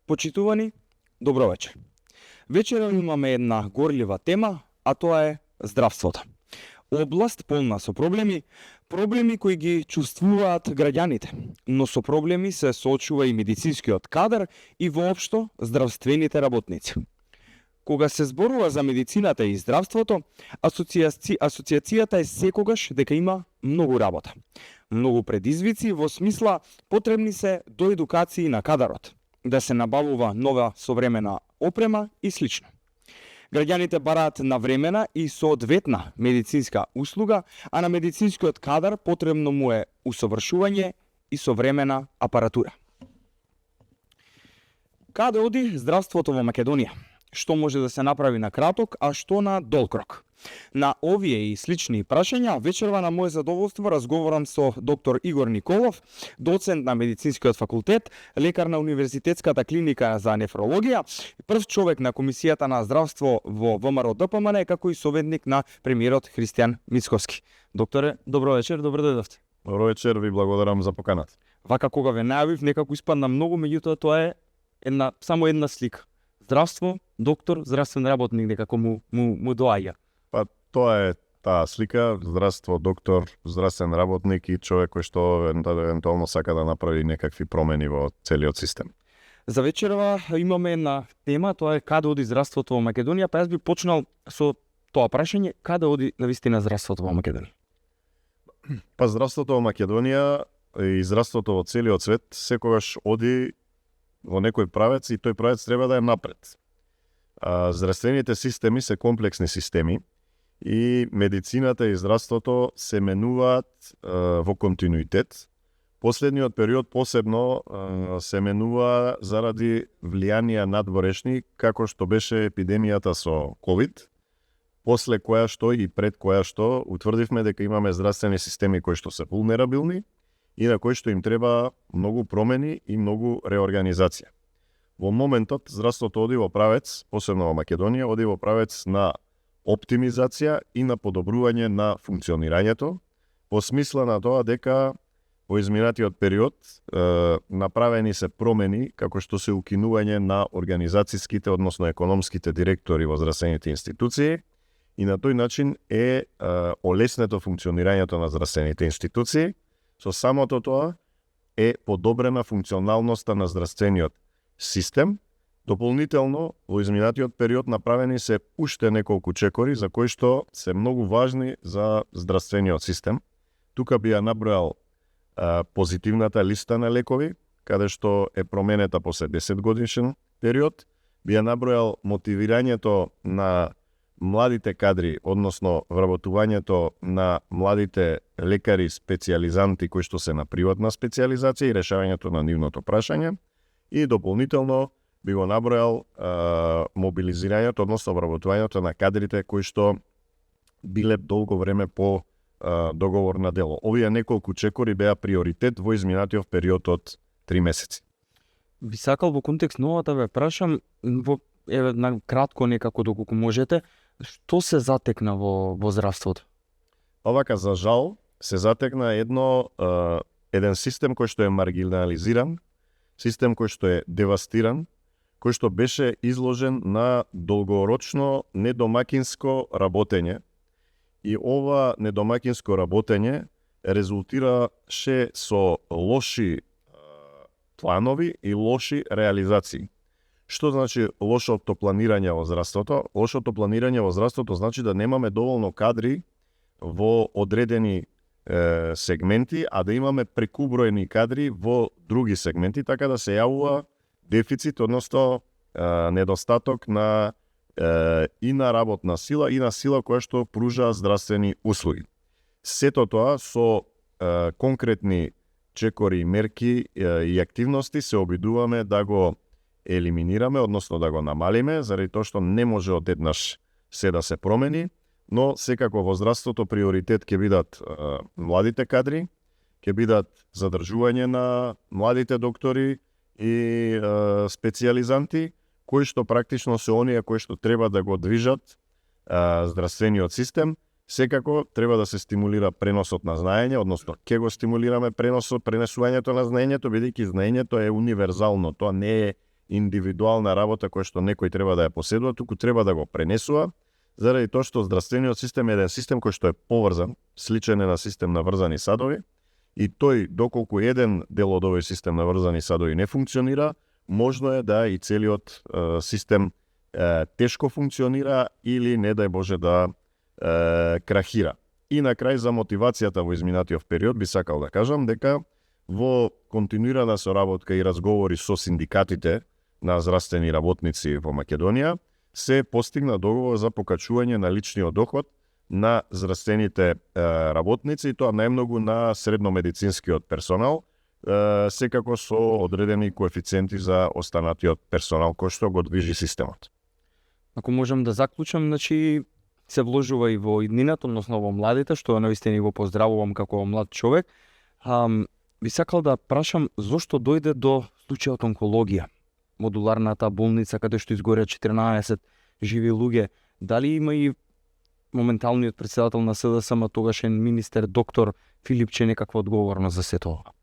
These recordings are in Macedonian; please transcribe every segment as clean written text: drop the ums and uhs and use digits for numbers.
Почитувани, добро вечер. Вечерва имаме една горлива тема, а тоа е здравството. Област полна со проблеми кои ги чувствуваат граѓаните, но со проблеми се соочува и медицинскиот кадар и воопшто здравствените работници. Кога се зборува за медицината и здравството, асоциацијата е секогаш дека има многу работа. Многу предизвици во смисла потребни се до едукации на кадарот, да се набавува нова современа опрема и слично. Граѓаните бараат навремена и соодветна медицинска услуга, а на медицинскиот кадар потребно му е усовршување и современа апаратура. Каде оди здравството во Македонија? Што може да се направи на краток, а што на долг рок? На овие и слични прашања вечерва на моје задоволство разговарам со доктор Игор Николов, доцент на медицинскиот факултет, лекар на Универзитетската клиника за нефрологија, прв човек на Комисијата на здравство во ВМРО ДПМН, како и советник на премиерот Христијан Мицковски. Докторе, добро вечер, добро дојдовте. Добро вечер, ви благодарам за поканата. Вака кога ве најавив, некако испадна многу, меѓутоа тоа е само една слика. Здравство, доктор, здравствен работник, некако му доаѓа. Па тоа е таа слика, здравство, доктор, здравствен работник и човек кој што евентуално сака да направи некакви промени во целиот систем. За вечерва имаме една тема, тоа е каде оди здравството во Македонија, па јас би почнал со тоа прашање, каде оди навистина здравството во Македонија? Па здравството во Македонија и здравството во целиот свет секогаш оди во некој правец и тој правец треба да е напред. Здравствените системи се комплексни системи и медицината и здравството се менуваат во континуитет. Последниот период посебно се менува заради влијанија надворешни, како што беше епидемијата со COVID, после која што и пред која што утврдивме дека имаме здравствени системи кои што се вулнерабилни и на кои што им треба многу промени и многу реорганизација. Во моментот здравството оди во правец, посебно во Македонија, оди во правец на оптимизација и на подобрување на функционирањето, во смисла на тоа дека во изминатиот период направени се промени како што се укинување на организацијските, односно економските директори во здравствените институции и на тој начин е олеснето функционирањето на здравствените институции. Со самото тоа е подобрена функционалноста на здравствениот систем. Дополнително, во изминатиот период направени се уште неколку чекори за кои што се многу важни за здравствениот систем. Тука би ја набројал позитивната листа на лекови, каде што е променета после 10 годишен период. Би ја набројал мотивирањето на младите кадри, односно вработувањето на младите лекари специјализанти кои што се на приватна специјализација и решавањето на нивното прашање. И дополнително би го набројал мобилизирањето, односно вработувањето на кадрите кои што биле долго време по договор на дело. Овие неколку чекори беа приоритет во изминатиот период од 3 месеци. Би сакал во контекст новата ве прашам, на кратко некако доколку можете, што се затекна во здравството? Овака, за жал, се затекна еден систем кој што е маргинализиран, систем кој што е девастиран, кој што беше изложен на долгорочно недомакинско работење. И ова недомакинско работење резултираше со лоши планови и лоши реализации. Што значи лошото планирање во здравството? Лошото планирање во здравството значи да немаме доволно кадри во одредени сегменти, а да имаме прекуброени кадри во други сегменти, така да се јавува дефицит, односно недостаток на и на работна сила и на сила која што пружа здравствени услуги. Сето тоа со конкретни чекори, мерки и активности се обидуваме да го елиминираме, односно да го намалиме, заради тоа што не може одеднаш се да се промени, но секако во здравството приоритет ќе бидат младите кадри, ќе бидат задржување на младите доктори и специјализанти, кои што практично се оние кои што треба да го движат здравствениот систем. Секако треба да се стимулира преносот на знаење, односно ќе го стимулираме пренесувањето на знаењето, бидејќи знаењето е универзално, тоа не е индивидуална работа која што некој треба да ја поседува, туку треба да го пренесува, заради тоа што здравствениот систем е еден систем кој што е поврзан, сличен е на систем на врзани садови, и тој, доколку еден дел од овој систем на врзани садови не функционира, можно е да и целиот систем тешко функционира или, не дај Боже, да крахира. И на крај, за мотивацијата во изминатиот период, би сакал да кажам дека во континуирана соработка и разговори со синдикатите на здравствени работници во Македонија, се постигна договор за покачување на личниот доход на здравствените работници, и тоа најмногу на средномедицинскиот персонал, секако со одредени коефициенти за останатиот персонал кој што го движи системот. Ако можам да заклучам, значи се вложува и во иднината, односно во младите, што наистина го поздравувам како млад човек. Би сакал да прашам зошто дојде до случајот онкологија, модуларната болница каде што изгоря 14 живи луѓе. Дали има и моменталниот председател на СДСМ, тогашен министер доктор Филипче, некаква одговорност за се тоа?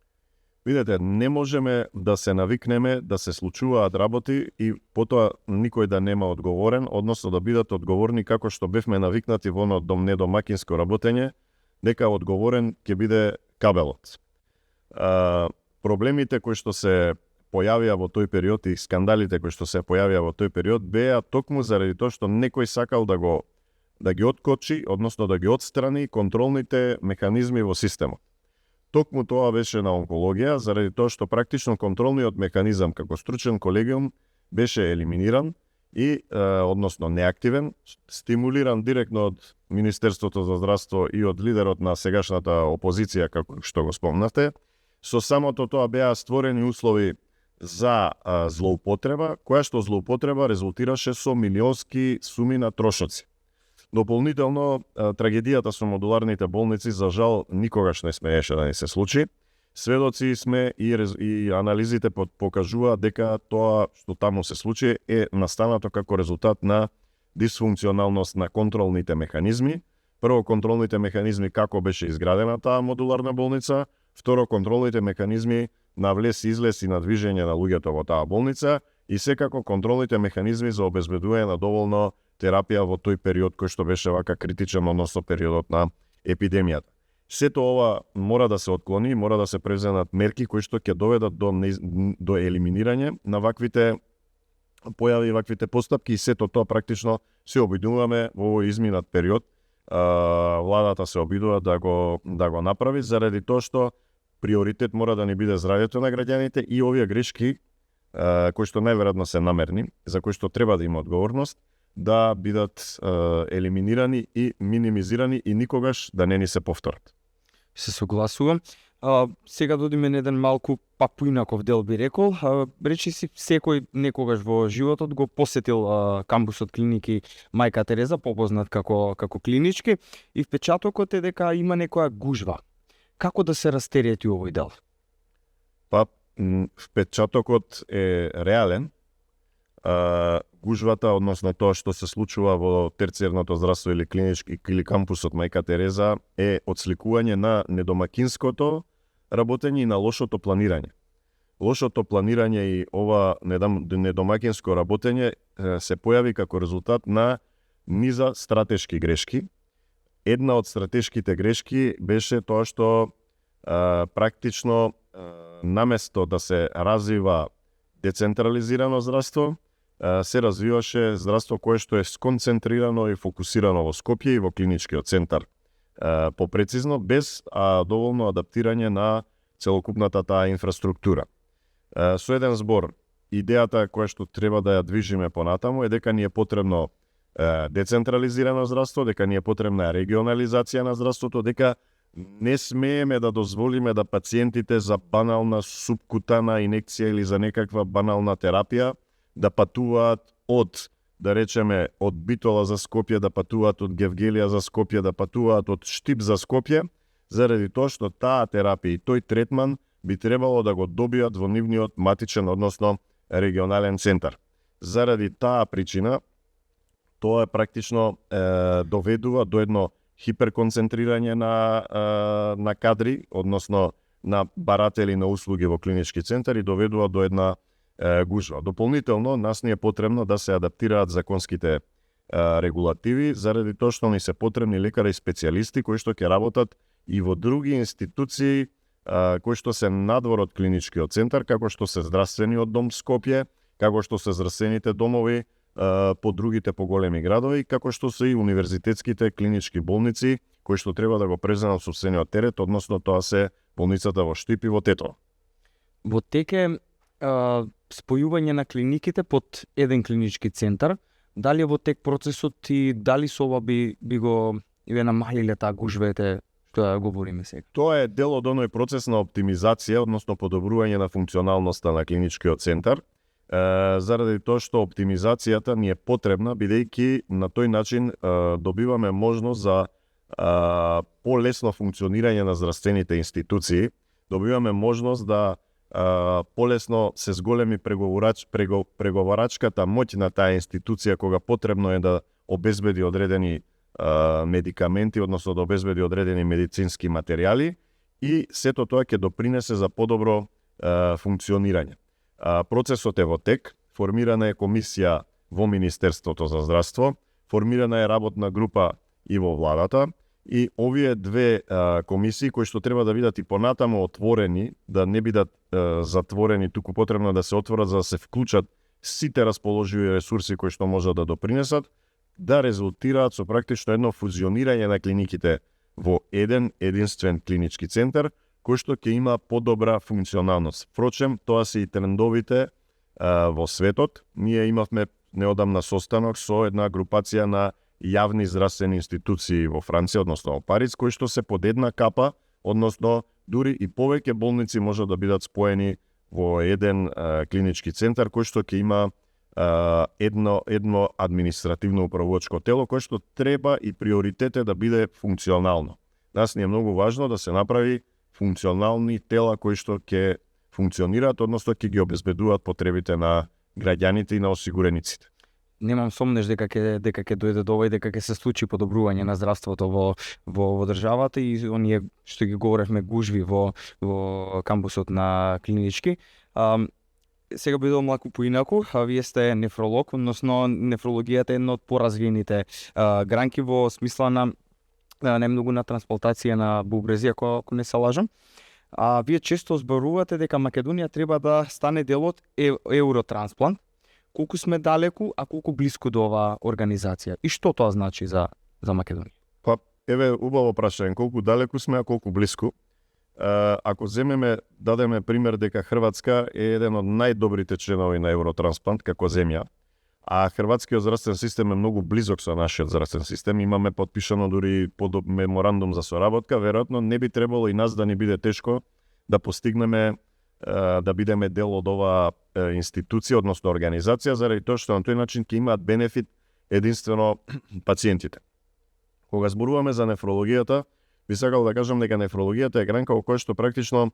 Видете, не можеме да се навикнеме да се случуваат работи и потоа никој да нема одговорен, односно да бидат одговорни како што бевме навикнати во недомакинско работење, дека одговорен ќе биде кабелот. Проблемите кои што се појавија во тој период и скандалите кои што се појавија во тој период беа токму заради тоа што некој сакал да ги откочи, односно да ги отстрани контролните механизми во системот. Токму тоа беше на онкологија, заради тоа што практично контролниот механизам како стручен колегиум беше елиминиран и, односно неактивен, стимулиран директно од Министерството за здравство и од лидерот на сегашната опозиција, како што го спомнавте. Со самото тоа беа створени услови за злоупотреба, која што злоупотреба резултираше со милионски суми на трошоци. Дополнително, трагедијата со модуларните болници, за жал, никогаш не смееше да ни се случи. Сведоци сме и анализите покажуваат дека тоа што таму се случи е настанато како резултат на дисфункционалност на контролните механизми. Прво, контролните механизми како беше изградена таа модуларна болница. Второ, контролните механизми на влез и излез и на движење на луѓето во таа болница. И секако контролните механизми за обезбедување на доволно терапија во тој период кој што беше вака критичен, односно периодот на епидемијата. Сето ова мора да се отклони, мора да се преземат мерки кои што ќе доведат до елиминирање на ваквите појави, ваквите постапки, и сето тоа практично се обидуваме во овој изминат период. Владата се обидува да го направи, заради тоа што приоритет мора да ни биде здравјето на граѓаните и овие грешки кои што најверојатно се намерни, за кои што треба да има одговорност, да бидат елиминирани и минимизирани и никогаш да не ни се повторат. Се согласувам. Сега додиме на еден малку па поинаков дел, би рекол. Речи си, секој некогаш во животот го посетил кампусот клиники Мајка Тереза, попознат како клинички, и впечатокот е дека има некоја гужва. Како да се растерети овој дел? Па, впечатокот е реален. Гужвата, односно тоа што се случува во терцијерното здравство или клинички или кампусот Мајка Тереза, е отсликување на недомакинското работење и на лошото планирање. Лошото планирање и ова недомакинско работење се појави како резултат на низа стратешки грешки. Една од стратешките грешки беше тоа што практично наместо да се развива децентрализирано здравство, се развиваше здравство кое што е сконцентрирано и фокусирано во Скопје и во клиничкиот центар попрецизно, без доволно адаптирање на целокупната таа инфраструктура. Со еден збор, идејата која што треба да ја движиме понатаму е дека ни е потребно децентрализирано здравство, дека ни е потребна регионализација на здравството, дека не смееме да дозволиме да пациентите за банална субкутана инекција или за некаква банална терапија да патуваат од, да речеме, од Битола за Скопје, да патуваат од Гевгелија за Скопје, да патуваат од Штип за Скопје, заради тоа што таа терапија и тој третман би требало да го добијат во нивниот матичен, односно регионален центар. Заради таа причина, тоа практично доведува до едно хиперконцентрирање на кадри, односно на баратели на услуги во клинички центар, и доведува до една гужва. Дополнително, нас ни е потребно да се адаптираат законските регулативи, заради тоа што ни се потребни лекари и специјалисти кои што ќе работат и во други институции кои што се надвор од клиничкиот центар, како што се здравствениот дом Скопје, како што се здравствените домови по другите поголеми градови, како што се и универзитетските клинички болници, кои што треба да го преземат собствениот терет, односно тоа се болницата во Штип и во Тетово. Во тек е спојување на клиниките под еден клинички центар. Дали е во тек процесот и дали со ова би го намалиле таа гужвете што ја говориме сега? Тоа е дел од оној процес на оптимизација, односно подобрување на функционалноста на клиничкиот центар, заради тоа што оптимизацијата ни е потребна, бидејќи на тој начин добиваме можност за полесно функционирање на здравствените институции, добиваме можност да полесно се зголеми преговарачката моќ на таа институција кога потребно е да обезбеди одредени медикаменти, односно да обезбеди одредени медицински материјали, и сето тоа ќе допринесе за подобро функционирање. Процесот е во тек, формирана е комисија во Министерството за здравство, формирана е работна група и во владата, и овие две комисии кои што треба да бидат и понатамо отворени, да не бидат затворени, туку потребно да се отворат за да се вклучат сите расположиви ресурси кои што можат да допринесат, да резултираат со практично едно фузионирање на клиниките во еден единствен клинички центар, кој што ќе има подобра функционалност. Впрочем, тоа се и трендовите во светот. Ние имавме неодамна состанок со една групација на јавни здравствени институции во Франција, односно во Париз, кои што се под една капа, односно дури и повеќе болници може да бидат споени во еден клинички центар, кој што ќе има едно административно управувачко тело, кое што треба и приоритет е да биде функционално. Нас ни е многу важно да се направи функционални тела кои што ќе функционираат, односно ќе ги обезбедуваат потребите на граѓаните и на осигурениците. Немам сомнеш дека ќе дојде до ова и дека ќе се случи подобрување на здравството во државата и оние што ги говоревме гужви во кампусот на клинички. Сега би малку поинаку, вие сте нефролог, односно нефрологијата е една од поразвиените гранки во смисла на најмногу на трансплантација на бубрези, ако не се лажам. Вие често зборувате дека Македонија треба да стане дел од Евротрансплант. Колку сме далеку, а колку блиску до оваа организација? И што тоа значи за Македонија? Па, еве, убаво прашање, колку далеку сме, а колку блиску. Ако дадеме пример дека Хрватска е еден од најдобрите членови на Евротрансплант како земја, а хрватскиот здравствен систем е многу близок со нашиот здравствен систем, имаме подпишано дури меморандум за соработка, веројатно не би требало и нас да ни биде тешко да постигнеме да бидеме дел од оваа институција, односно организација, заради тоа што на тој начин ќе имаат бенефит единствено пациентите. Кога зборуваме за нефрологијата, би сакал да кажам дека нефрологијата е гранка во која што практично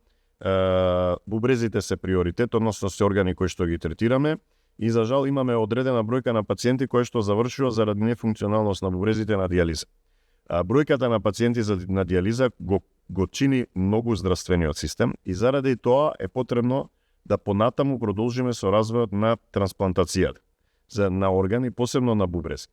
бубрезите се приоритет, односно се органи кои што ги третираме, и за жал имаме одредена бројка на пациенти кои што завршува заради нефункционалност на бубрезите на дијализа. Бројката на пациенти на дијализа го чини многу здравствениот систем и заради тоа е потребно да понатаму продолжиме со развојот на трансплантацијата на органи, посебно на бубрези.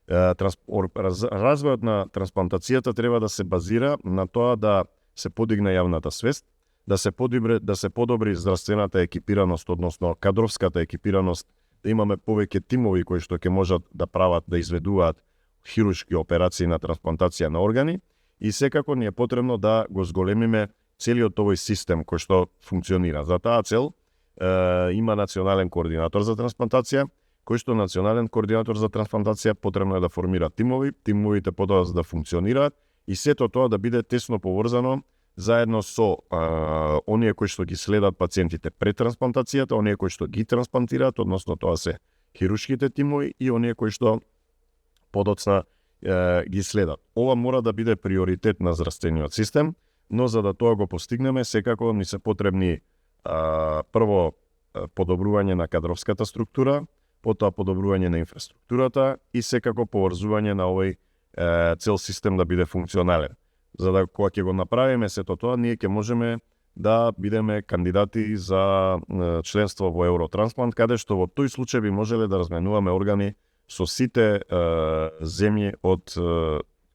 Развојот на трансплантацијата треба да се базира на тоа да се подигне јавната свест, да се подобри здравствената екипираност, односно кадровската екипираност, да имаме повеќе тимови кои што ќе можат да прават, да изведуваат хируршки операции на трансплантација на органи, и секако ни е потребно да го зголемиме целиот овој систем кој што функционира. За таа цел има национален координатор за трансплантација, кој што национален координатор за трансплантација потребно е да формира тимовите потоа да функционираат и сето тоа да биде тесно поврзано заедно со оние кои што ги следат пациентите пред трансплантацијата, оние кои што ги трансплантираат, односно тоа се хируршките тимови и оние кои што подоцна ги следат. Ова мора да биде приоритет на здравствениот систем, но за да тоа го постигнеме, секако ни се потребни прво подобрување на кадровската структура, потоа подобрување на инфраструктурата и секако поврзување на овој цел систем да биде функционален. За да кога ќе го направиме сето тоа, ние ќе можеме да бидеме кандидати за членство во Евротрансплант, каде што во тој случај би можеле да разменуваме органи со сите земји од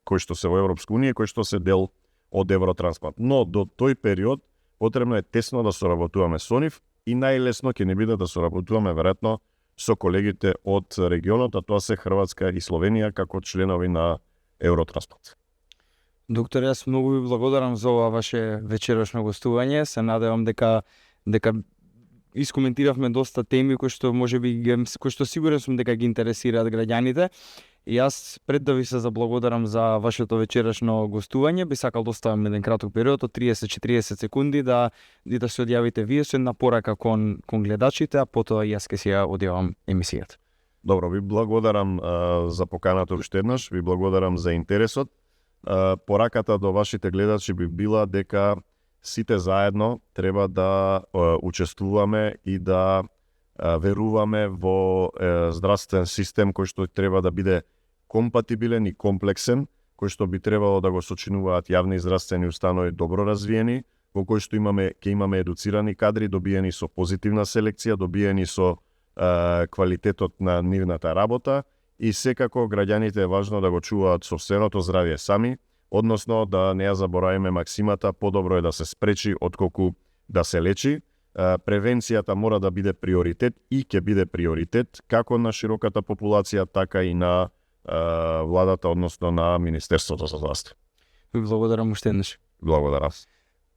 кои што се во Европска унија, кои што се дел од Евротрансплант. Но до тој период потребно е тесно да соработуваме со нив и најлесно ќе не биде да соработуваме веројатно со колегите од регионот, а тоа се Хрватска и Словенија како членови на Евротрансплант. Доктор, јас многу ви благодарам за ова ваше вечерашно гостување. Се надевам дека искоментиравме доста теми кои што кои што сигурен сум дека ги интересираат граѓаните. И јас пред да ви се заблагодарам за вашето вечерашно гостување, би сакал да оставам еден краток период од 30-40 секунди да се одјавите вие со една порака кон гледачите, а потоа јас ќе си ја одјавам емисијата. Добро, ви благодарам за поканата уште еднаш, ви благодарам за интересот. Пораката до вашите гледачи би била дека сите заедно треба да учествуваме и да веруваме во здравствен систем кој што треба да биде компатибилен и комплексен, кој што би требало да го сочинуваат јавни здравствени установи добро развиени, во кој што ќе имаме едуцирани кадри, добиени со позитивна селекција, добиени со квалитетот на нивната работа и секако граѓаните е важно да го чуваат сопственото здравје сами, односно да не ја забораваме максимата, подобро е да се спречи отколку да се лечи. Превенцијата мора да биде приоритет и ќе биде приоритет како на широката популација, така и на владата, односно на Министерството за здравство. Ви благодарам уште еднаш. Благодарам.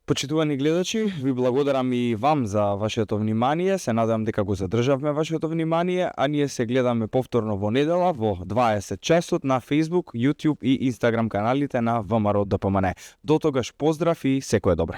Почитувани гледачи, ви благодарам и вам за вашето внимание. Се надевам дека го задржавме вашето внимание, а ние се гледаме повторно во недела во 20 часот на Facebook, YouTube и Instagram каналите на ВМРО ДПМН. До тогаш поздрав и секое добро.